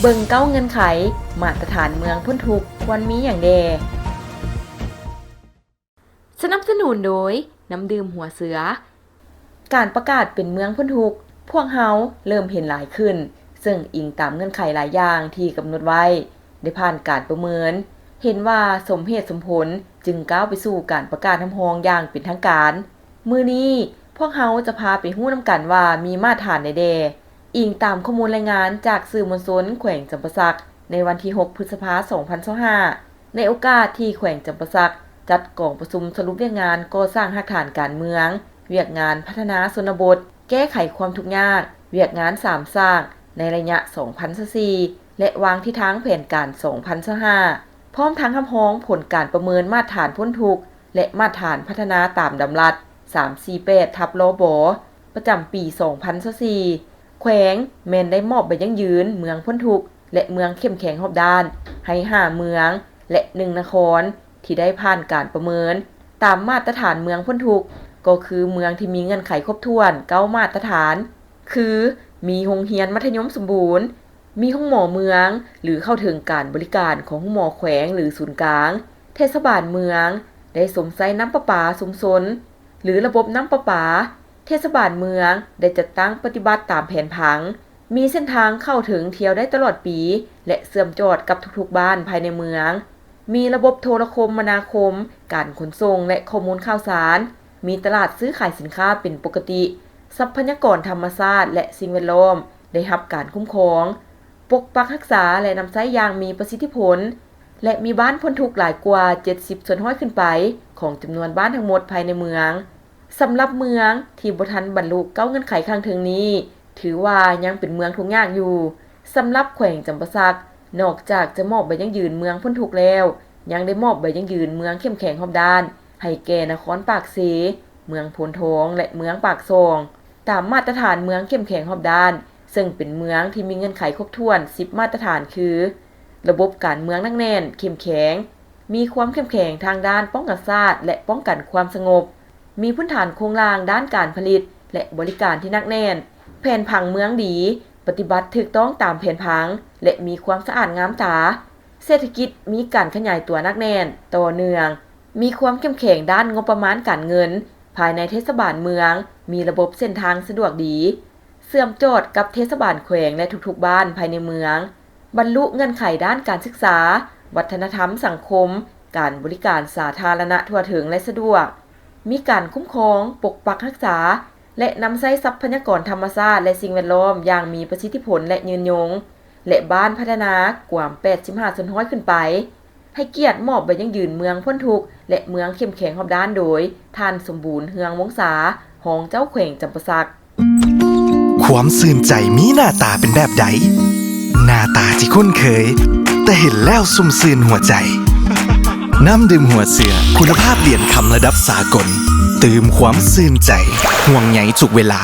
ເບິ່ງເກົ້າເງື່ອນໄຂ ມາດຕະຖານເມືອງພົ້ນທຸກຄວນມີຫຍັງແດ່? ສະໜັບສະໜູນໂດຍ ນ້ຳດື່ມຫົວເສືອ. ການປະກາດເປັນເມືອງພົ້ນທຸກ ພວກເຮົາເລີ່ມເຫັນຫຼາຍຂຶ້ນ, ເຊິ່ງອີງຕາມເງື່ອນໄຂຫຼາຍຢ່າງທີ່ກຳນົດໄວ້ ໄດ້ຜ່ານການປະເມີນ ເຫັນວ່າສົມເຫດສົມຜົນ ຈຶ່ງກ້າວໄປສູ່ການປະກາດຮັບຮອງຢ່າງເປັນທາງການ. ມື້ນີ້ພວກເຮົາຈະພາໄປຮູ້ນຳກັນວ່າມີມາດຖານໃດແດ່. ອີງຕາມຂໍ້ມູນລາຍງານຈາກສື່ມວນຊົນແຂວງຈຳປາສັກ ໃນວັນທີຫົກ ພຶດສະພາ ສອງພັນຊາວຫ້າ ໃນໂອກາດທີ່ແຂວງຈຳປາສັກຈັດກອງປະຊຸມສະຫຼຸບວຽກງານກໍ່ສ້າງຮາກຖານການເມືອງ, ວຽກງານພັດທະນາຊົນນະບົດ, ແກ້ໄຂຄວາມທຸກຍາກ, ວຽກງານສາມສ້າງໃນໄລຍະ ສອງພັນຊາວສີ່ ແລະ ວາງທິດທາງແຜນການ ສອງພັນຊາວຫ້າ ພ້ອມທັງຮັບຮອງຜົນການປະເມີນມາດຖານພົ້ນທຸກ ແລະ ມາດຖານພັດທະນາຕາມດຳລັດ ສາມສີ່ແປດ ທັບ ລບ ປະຈຳປີ ສອງພັນຊາວສີ່ ແຂວງແມ່ນໄດ້ມອບໃບຢັ້ງຢືນເມືອງພົ້ນທຸກ ແລະ ເມືອງເຂັ້ມແຂງຮອບດ້ານ ໃຫ້ຫ້າເມືອງ ແລະ ໜຶ່ງນະຄອນ ທີ່ໄດ້ຜ່ານການປະເມີນຕາມມາດຕະຖານເມືອງພົ້ນທຸກ ກໍຄືເມືອງທີ່ມີເງື່ອນໄຂຄົບຖ້ວນເກົ້າມາດຕະຖານ ຄື ມີໂຮງຮຽນມັດທະຍົມສົມບູນ, ມີໂຮງໝໍເມືອງ ຫຼື ເຂົ້າເຖິງການບໍລິການຂອງໂຮງໝໍແຂວງ ຫຼື ສູນກາງ, ເທດສະບານເມືອງໄດ້ຊົມໃຊ້ນ້ຳປະປາຊຸມຊົນ ຫຼື ລະບົບນ້ຳປະປາ, ເທດສະບານເມືອງໄດ້ຈັດຕັ້ງປະຕິບັດຕາມແຜນຜັງ, ມີເສັ້ນທາງເຂົ້າເຖິງທ່ຽວໄດ້ຕະຫຼອດປີ ແລະ ເຊື່ອມຈອດກັບທຸກໆບ້ານພາຍໃນເມືອງ, ມີລະບົບໂທລະຄົມມະນາຄົມ, ການຂົນສົ່ງ ແລະ ຂໍ້ມູນຂ່າວສານ, ມີຕະຫຼາດຊື້ຂາຍສິນຄ້າເປັນປົກກະຕິ, ຊັບພະຍາກອນທຳມະຊາດ ແລະ ສິ່ງແວດລ້ອມ ໄດ້ຮັບການຄຸ້ມຄອງ, ປົກປັກຮັກສາ ແລະ ນຳໃຊ້ຢ່າງມີປະສິດທິຜົນ ແລະ ມີບ້ານພົ້ນທຸກຫຼາຍກວ່າເຈັດສິບສ່ວນຮ້ອຍຂຶ້ນໄປ ຂອງຈຳນວນບ້ານທັງໝົດພາຍໃນເມືອງ. ສຳລັບເມືອງທີ່ບໍ່ທັນບັນລຸເກົ້າເງື່ອນໄຂຂ້າງເທິງນີ້ ຖືວ່າຍັງເປັນເມືອງທຸກຍາກຢູ່. ສຳລັບແຂວງຈຳປາສັກ, ນອກຈາກຈະມອບໃບຢັ້ງຢືນເມືອງພົ້ນທຸກແລ້ວ, ຍັງໄດ້ມອບໃບຢັ້ງຢືນເມືອງເຂັ້ມແຂງຮອບດ້ານ ໃຫ້ແກ່ນະຄອນປາກເຊ, ເມືອງໂພນທອງ ແລະ ເມືອງປາກຊ່ອງ ຕາມມາດຕະຖານເມືອງເຂັ້ມແຂງຮອບດ້ານ, ເຊິ່ງເປັນເມືອງທີ່ມີເງື່ອນໄຂຄົບຖ້ວນສິບມາດຕະຖານ ຄື ລະບົບການເມືອງໜັກແໜ້ນ, ເຂັ້ມແຂງ, ມີຄວາມເຂັ້ມແຂງທາງດ້ານປ້ອງກັນຊາດ ແລະ ປ້ອງກັນຄວາມສະຫງົບ, ມີພື້ນຖານໂຄງລ່າງດ້ານການຜະລິດ ແລະ ບໍລິການທີ່ໜັກແໜ້ນ, ແຜນຜັງເມືອງດີ, ປະຕິບັດຖືກຕ້ອງຕາມແຜນຜັງ ແລະ ມີຄວາມສະອາດງາມຕາ, ເສດຖະກິດມີການຂະຫຍາຍຕົວໜັກແໜ້ນ, ຕໍ່ເນື່ອງ, ມີຄວາມເຂັ້ມແຂງດ້ານງົບປະມານການເງິນ, ພາຍໃນເທດສະບານເມືອງມີລະບົບເສັ້ນທາງສະດວກດີ, ເຊື່ອມຈອດກັບເທດສະບານແຂວງ ແລະ ທຸກໆບ້ານພາຍໃນເມືອງ, ບັນລຸເງື່ອນໄຂດ້ານການສຶກສາ, ວັດທະນະທຳສັງຄົມ, ການບໍລິການສາທາລະນະທົ່ວເຖິງ ແລະ ສະດວກ, ມີການຄຸ້ມຄອງ, ປົກປັກຮັກສາ ແລະ ນຳໃຊ້ຊັບພະຍາກອນທຳມະຊາດ ແລະ ສິ່ງແວດລ້ອມຢ່າງມີປະສິດທິຜົນ ແລະ ຍືນຍົງ ແລະ ບ້ານພັດທະນາກວມແປດສິບຫ້າສ່ວນຮ້ອຍຂຶ້ນໄປ. ໃຫ້ກຽດມອບໃບຢັ້ງຢືນເມືອງພົ້ນທຸກ ແລະ ເມືອງເຂັ້ມແຂງຮອບດ້ານໂດຍ ທ່ານ ສົມບູນ ເຮືອງວົງສາ ຮອງເຈົ້າແຂວງຈຳປາສັກ. ຄວາມຊື່ນໃຈມີໜ້າຕາເປັນແບບໃດ? ໜ້າຕາທີ່ຄຸ້ນເຄີຍ ແຕ່ເຫັນແລ້ວຊຸ່ມຊື່ນຫົວໃຈ. ນ້ຳດື່ມຫົວເສືອ ຄຸນນະພາບຫຼຽນຄຳລະດັບສາກົນ ຕື່ມຄວາມຊື່ນໃຈ ຫ່ວງໃຍທຸກເວລາ.